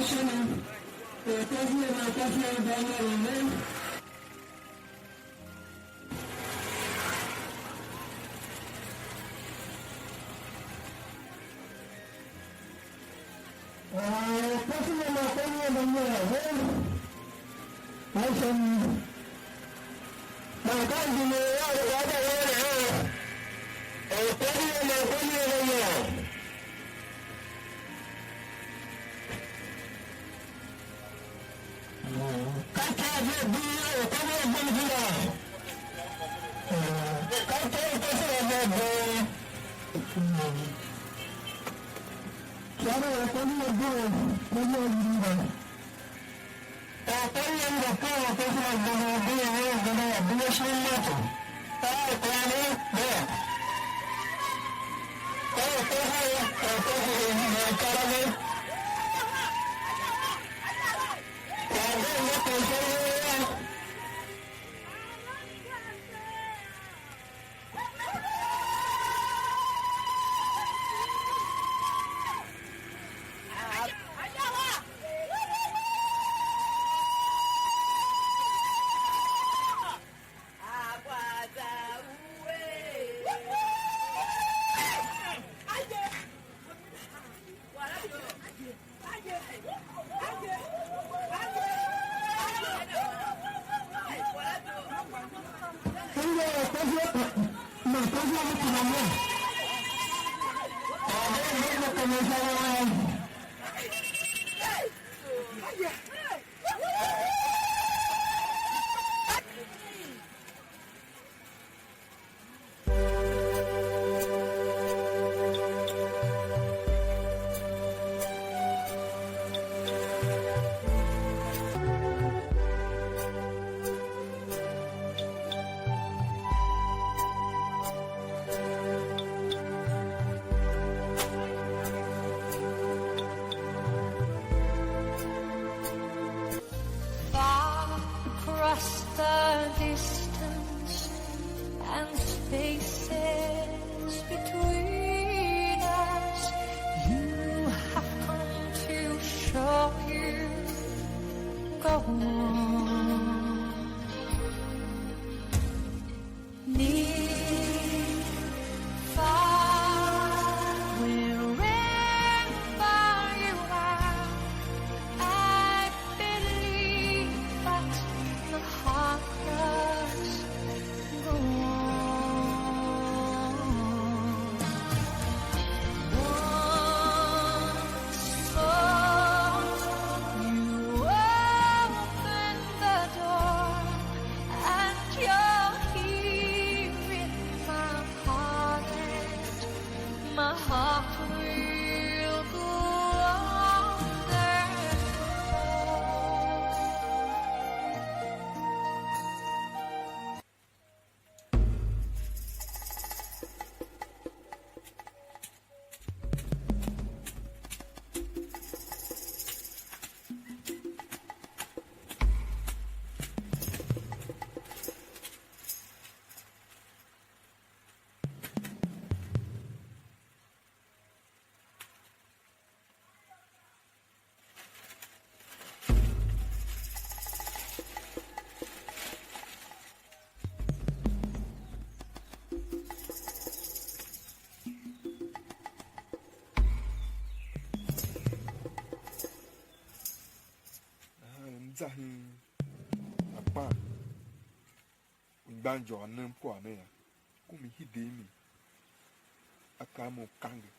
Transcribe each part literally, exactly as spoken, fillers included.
Shana, eh, President of National Government, eh, President of Government, eh, Asham, Makandi ne ya da wale, eh, President of Government, eh, Ka ikav ve bee, orkômene bum hira. Ka ikav u tese la ve bee. Kera orkômene bum, orkômene bum. Orkômene bum, orkômene bum, orkômene bum, orkômene bum. Far across the distance and spaces between us, you have come to show you go on. Near, far, wherever you are, I believe that the heart does go on. Once more, you open the door, and you're here in my heart, and my heart will go on and on. Nahan m za hen akpan u igbanjôô nem kwagh ne yô, ku mi hide mi, a kaa mo kange,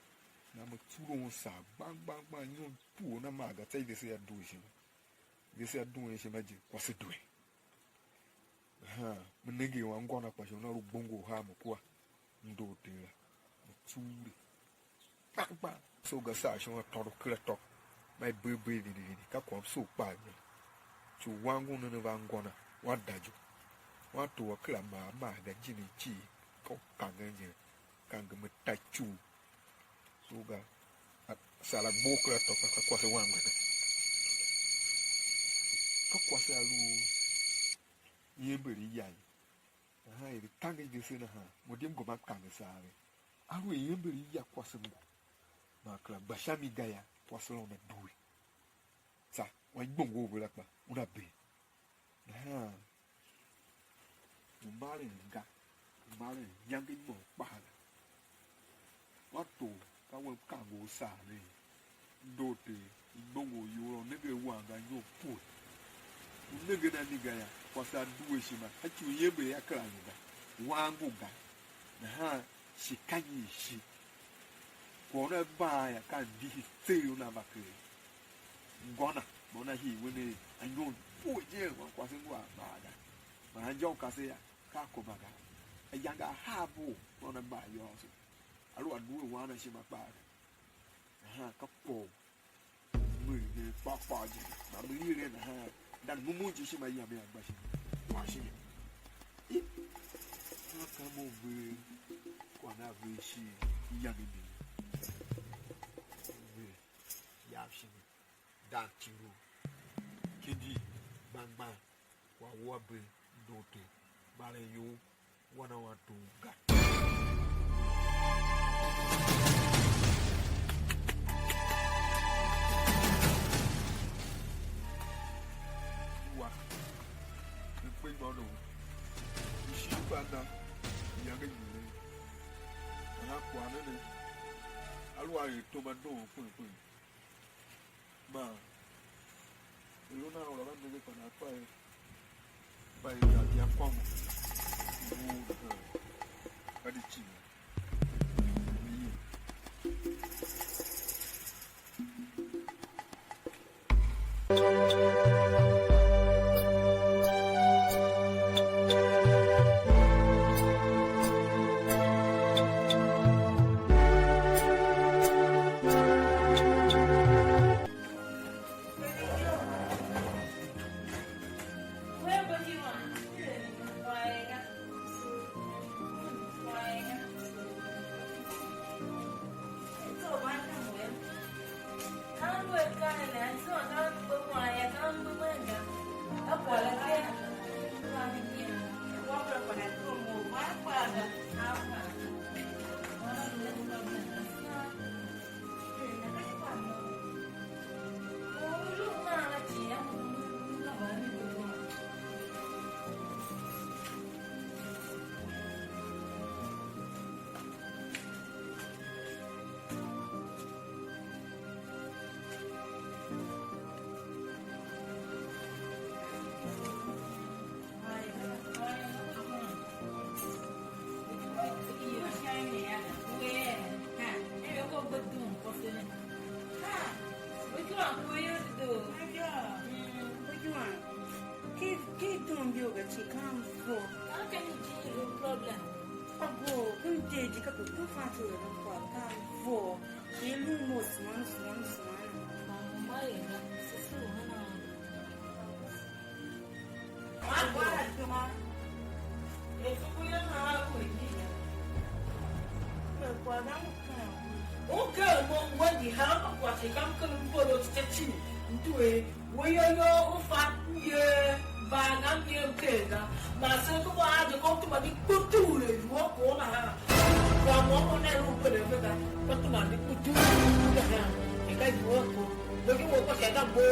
na mo tsuron saa gbang gbang gbang, nyon pue na maa ga, tsô i vese a due ishima. Vese a duen ishima je, kwase due. Ahan, me nenge u anngô na kpa shi una lu gbongo uhar mo kua mndor dee la, mo tsuure. Kpa kpa. So ga saa shon a tôndo kera tô. Ma i bee bee vindi vindi, ka kwagh m soo kpaa je. Tso wan ngun ne ne va ngô na, wan da je. Wan tor a kera maa maa ga jinin cii, ka u kangen je, kange me ta cuu. So ga, a, sar a gboo kera tô, ka, ka kwase wam ga ga. Ka kwase a lu iember i ya ye. Nahan er i kange je se nahan, mo di m gomba m kange saa ve. Aluer iember i ya kwase m ngu, man kera gba sha mi ga yô, kwase la una due. man igbongo u ve la kpa una bee. Nahan u maren ga, u maren iyange i môm kpaa ga. Wantor, ka wen m kange u sar ne ye. Dooter, igbongo u iyol, u nenge a wan ga, nyom pue. U nenge na ni ga yô, kwase a due ishima, a ci u yember a kera lu ga, wan ngu ga. Nahan shi ka nyi shi? Kwagh una gban yô, ka ndihi tseegh una va ker. Ngô na, mo na hii we ne, anyom pue je, wan kwase ngu a gban ga. Man anjô u kaseya, ka a koma ga. Ayange ahar vough, mo na gba ayôôso. A lu a due wan na ishima kpaa ga. Nahan ka kwagh u m lu eren kpôr kpôr je, man m lu eren nahan, dan mumun je ishima yam ia gba shin kwagh shin. I, a ka mo ve, kwagh na ve shi iyange mi ve, yav shin, dan tiru, kindi, gbang gbang. Wa wua be, dooter, baren iyol, wan a wan tor ga. Wa, ne kpe nyôron, u shi gba na, iyange nyulen. Nahan kwagh ne ne, a lu a er tom a doon kpen kpen. Man i lu nan ura va nenge kpa nan fa er, fa er za dia kôngo u, eh, ka di cii la. Ve yem. Ki, ki dum iyol ga cii, ka m vo. Ka ken ijir u problem. Ago, ken je je ka ku tu fa tu er kwagh, ka m vo. Ye lu mo suan, suan, suan. Ma mo ma ye ga, se se u hana. Ma gwa a tuma. E fuku ye na a ku ye. Me kwagh na mu kan. U ke mo ngwa di ha ma kwagh se kam ken mbolo ti ti. Ndu e. We yô, yô, u fa myer, mbaagam myer mker ga, man se kpa a je, ka u tuma di kputuur er iwua kwagh nahan. Kwagh môm u ne lu mperen ve ga, ka tuma di kputuur nahan, er ka iwua ko. Ve ki we kpa sha ga bo,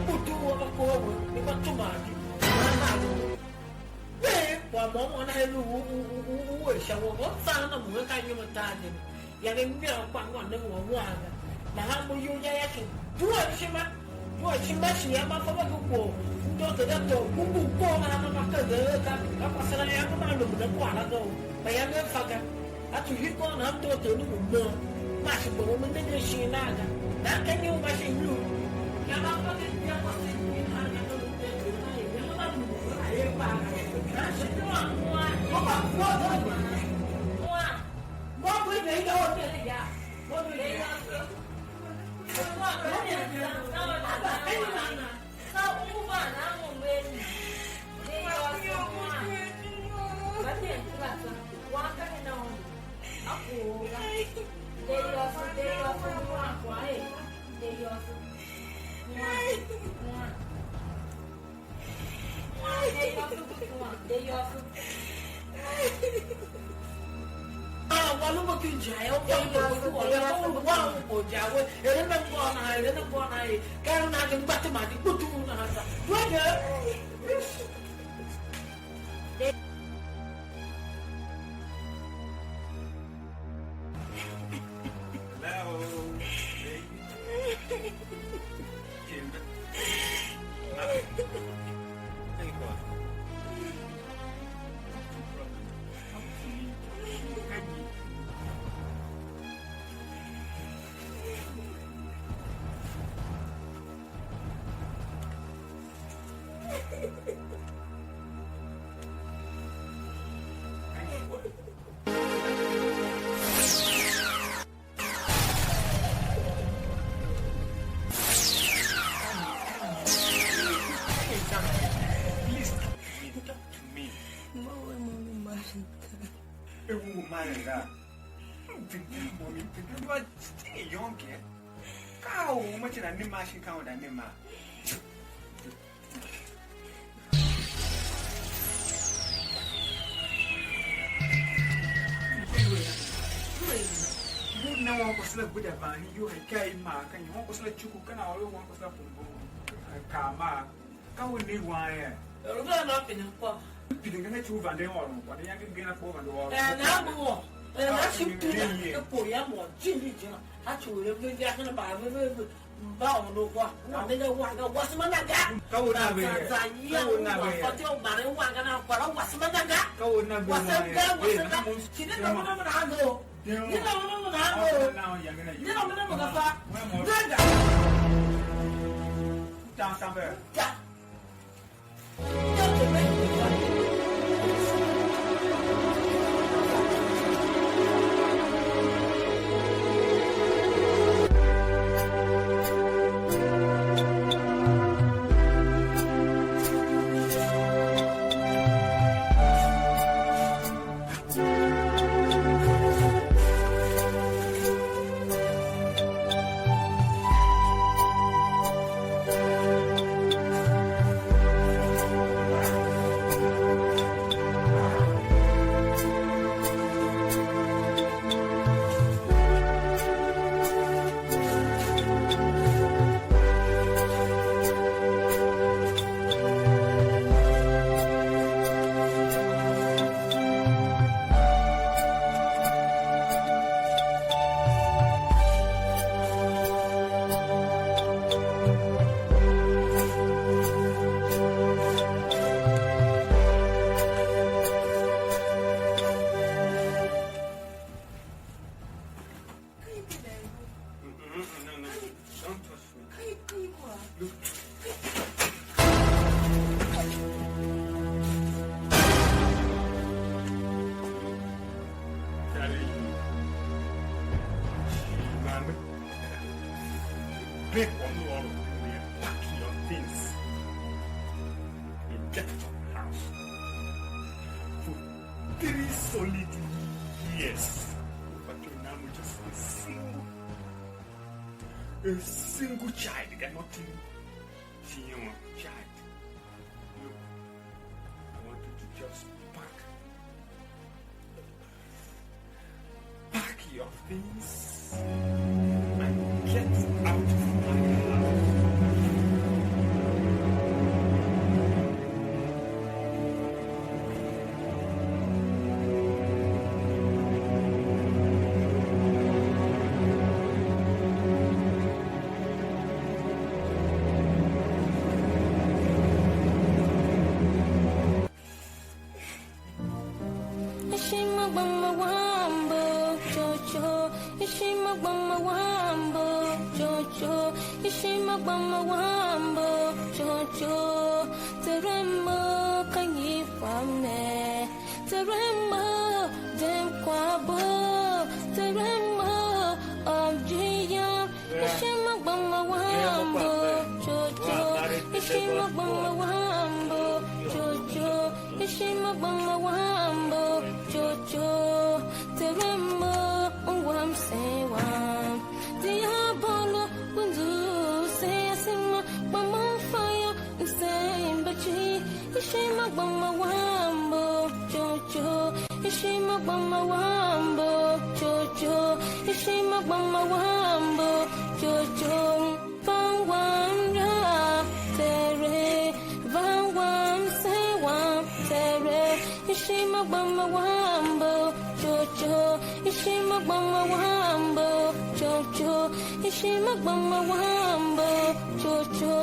kputuur a kpa kor we, ve kpa tuma di. Nahan a lu. Bee, kwagh môm u ne lu u, u, u, u, u er sha won, u tsan a mo ka nyom atar je ne. Yange mia kpa ngô ne ngô wang ga. Nahan mo iyol ya ya shi due ishima. Due ishima shi ya ma fa ma lu ko. Ndo te da to, ku ku ko na ma ma ka ga ka. Ka kwase na ya ma lu ne kwa na do. Ma ya ne fa ga. A tu hi ko na to te nu mo. Ma shi ko mo ne de shi na ga. Na ka ni u ma shi lu. Ya ma fa ke ya kwase ni na ga to te te na ya ma ma lu. A ye pa ga. Na shi ko mo. Ko ko ko. Mo. Ah, wa lu mo kin ja ya, wa lu mo kin wa. Eren a ngôôr nahan, eren a ngôôr nahan, er ka eren a gba tema di gbutum nahan sa. Please talk to me. Talk to me. Mama, mama, mama. Ewu mama nga. Mommy, you are still a young girl. Ka u uma cina ni ma shi ka u da ni ma. Good na wan kwase la guda ban yu ha kai ma kan wan kwase la chuku kana ore wan kwase la pumbo. Ka ma. Ka u ni wan ye. Lu ga na pine kwa. Pine ga na chu vande oro kwa ni yange gena kwa vande oro. Eh, na bu wo. Eh, na shi pine ke po ya mo jini jina. Ha chu le be ya kana ba be be. Mba ono wa, wa mene wa ga wasima na ga. Ka wo na be. Za ya wa fate o bare wa ga na kwa wasima na ga. Ka wo na be. Wasa ga, wasa ga. Kine na mo na mo na go. Ni na mo na mo na go. Ni na mo na mo ga fa. Ga ga. Ta sa be. Ga. Mm-mm, no, no, no. Don't touch me. Look. Charlie, man, beg one more of you, pack your things and get out of the house. For three solid years, but you now just a single A single child cannot even see your child. Look, I want you to just pack, pack your things and get out of my house. Ishima gbama wambo chocho, ishima gbama wambo chocho, ishima gbama wambo chocho. Teremo kanyi kwame, teremo dem kwabo, teremo omjiyam. Ishima gbama wambo chocho, ishima gbama wambo chocho, ishima gbama wambo chocho. Teremo wam se wam, diabolo kunzu se asima gbama fire. Msee mbachi, ishima gbama wambo chocho, ishima gbama wambo chocho, ishima Mama wambo, chocho, van wam ra, tere, van wam, se wam, tere, ishima gbama wambo, chocho, ishima gbama wambo, chocho, ishima gbama wambo, chocho.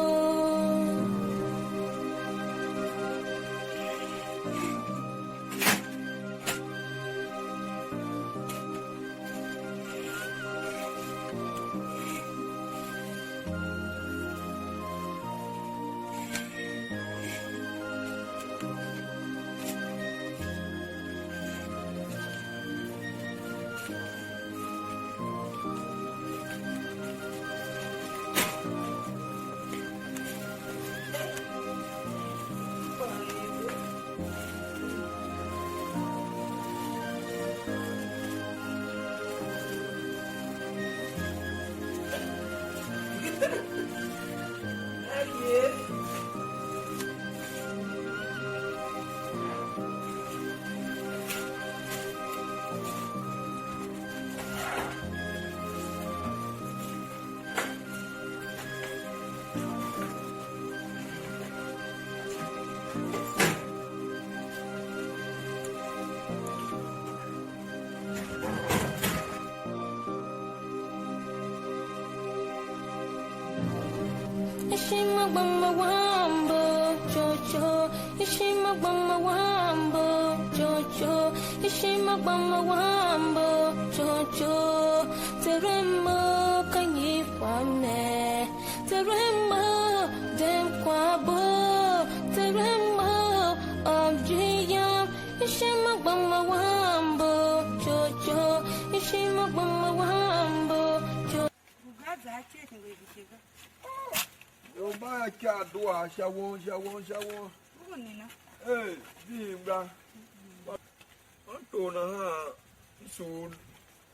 Ishima gbama wambo, chocho. Ishima gbama wambo, chocho. Ishima gbama wambo, chocho. Teremo kanyi kwame. Teremo dem kwabo. Teremo omjiyam. Ishima gbama wambo, chocho. Ishima gbama wambo, chocho. Uga za a church ngo ibishega. Yo ba ya kya dua sha won, sha won, sha won. Ugu nina. Eh, di nga. Anto na ha nsul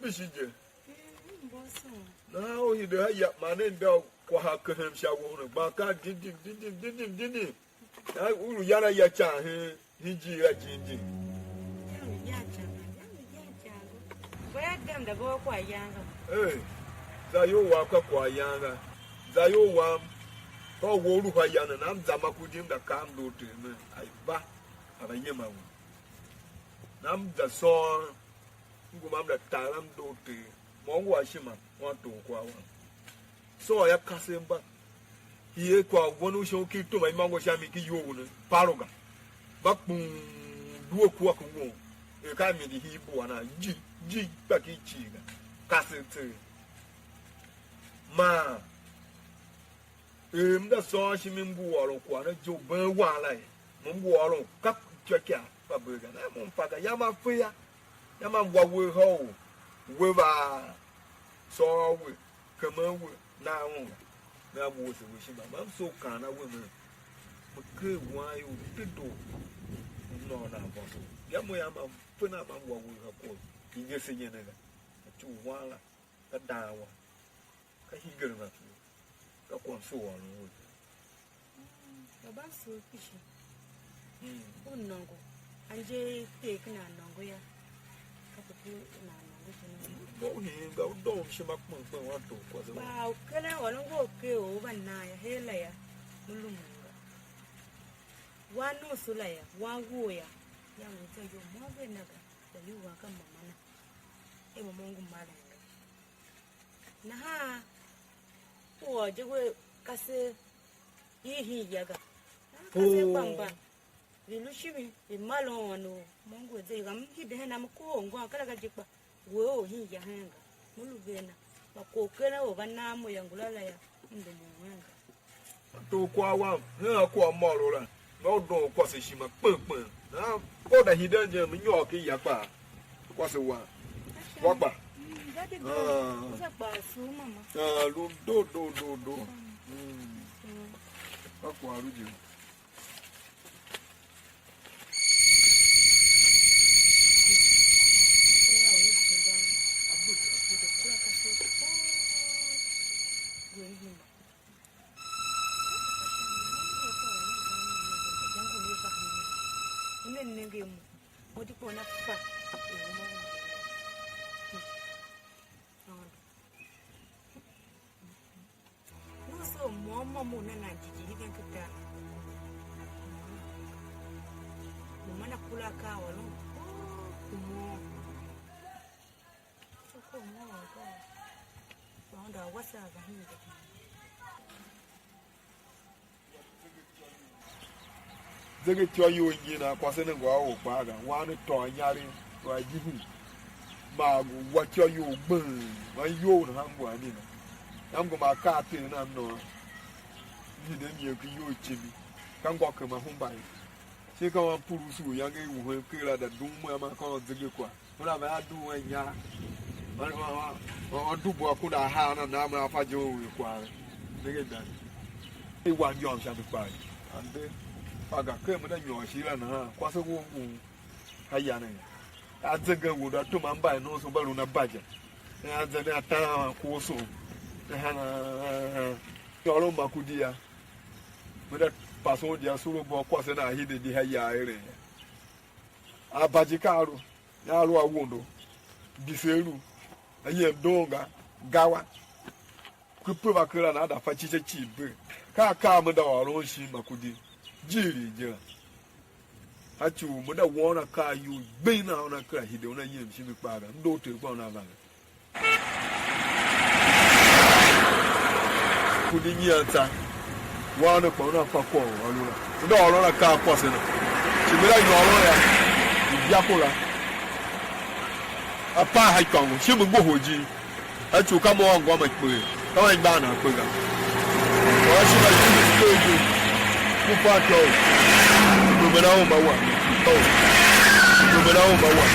bishi je. Mm, boso. Na o hide ha ya, ma ne nda kwa ha kehem sha won. Ba ka din din din din din din din. Na uru yana ya cha he. Hijir la jim jim. Yam ya cha, yam ya cha. Gba ya dem da bo kwa yanga. Eh, za yo wa ka kwa yanga. Za yo wam. Ka wo lu ha yana, nam za ma ku jim da kam do te me. Ai ba. Aba yema wo. Nam za so. Ngumam da taram do te. Mo ngu ashima. Wan to kwa wan. Tsô a kasev mba hie kwagh u wen u shon ki tom a imôngo sha mi ki iyou ne, paro ga. Mba kpuun due kua ku won, er ka mi di hii bua na, ji, ji, kpa ki cii ga, kasev tseegh. Man er m da sôn ishima m ngu ôron kwagh ne je u been wan la ye, mo m ngu ôron ka ityôkyaa mba bee ga, na mo m fa ga, yam a fe yô, yam a wa uwegh hôô, we va sôn we. Kemen we, na ungwa, na wuese we ishima. Ma m soo kaan a we mer, me ker wan ior dedoo, m nôô nan vôso. Yam u yam ma m fe nan ma m wa we ha kwagh u i nge se nyen ne ga. A ci u wan la, ka dang wan, ka hingir na tsuwe, ka kwagh m soo ôron we. Baba m sugh kpishi. Mm. U nôngo. Anje i ter ken a nôngo yô. Kape ku nan nôngo je nôngo. Mo u heen ga, u doo mshima kpen kpen, wan tor kwase wam. Kpa u keren ôron ngu u ker u u va nan yô, her la yô, u lumun ga. Wan nomso la yô, wan wuo yô, yange u za iyol môm vea na ga, kpa lu wan ka mama na. Er mama u ngu maren ga. Nahan u ôr je we kasev i hin ya ga. Nahan kasev kpa mban, vi lu shin vi, vi maren ônov. Mo ngu a ze, m hide hen a, m kohol ngôn, ka la ga je kpa we u hin ya hen ga. Mo lu ver na, kpa kor keren u va nan mo yô, ngula la yô, m lumun hen ga. Tor kwagh wam, hen a kwagh môôr la, nga u doon kwase ishima kpen kpen. Nahan ka u da hiden je, me nyôr ken ya kpaa. Kwase wam. Wa kpa. Mm, daddy go. Ah. Usa kpa su mama. Ah, lu do, do, do, do. Mm. Mm. Ka kwagh lu je. Una nenge a mo, mo di kpa una fa er uma u nenge. Aôndo, Mo na nan jighjigh hen ken tar. Mo man a kura akaa ôron. Mo. Ko mo ko. Ba unda wasa va hin. Zegetyô iyol ngi na, kwase ne ngu a or kpaa ga, wan ne tôô inyaregh, lu a ijihi, maa ngu wa ityô iyol gbeng, man iyol nahan ngu a mi na. Yam ngu ma akaa a Ter nan nôô, m hide m yem ken iyol cimi, ka ngô kema hemba ye. Shin ka wan pur usu u iyange i wuhen ker la, da dum a ma ka wan zegekwagh. Una vea due a inya. Wan, wan, wan, wan dubu a kunda a haa na, na mea fa je u kwagh. Nenge dan. I wa njôm sha mi kpai. Ande. Aga ke me da nyôr shi la nahan. Kwase wo ngu. Ha ya ne. A zenge wo da tuma mba no so ba lu na baja. A zenge a ta ku so. Nahan. Yôron ma ku dia. Me da pason dia suru bo kwase na hide di ha ya ere. A baji ka a lu. A lu a wondo, bise lu, a yem donga, gawa. Ku pe va kera na, a da fa cica cii bee. Ka akaa me da ôron shin ma ku di, jighilii je la. A ci u me da wôôn akaa iyol gbing na, una kera hide, una yem shin mi kpaa ga. M doo Ter kpa una vange. Ku di nyian tsa, wan ne kpa una fa kwagh u a lu la. Una ôron akaa kwase na. Shi me la nyôron ya, ibyako la. A paa ha ikôngo, shi me ngohol ijir. A tsughul ka mo ôr ngô ma kpee, ka wan igbar nan kpe ga. Kpa a shi ma ijir kpee je, ku fa tôô. Lu me na uma wa. Lu me na uma wa.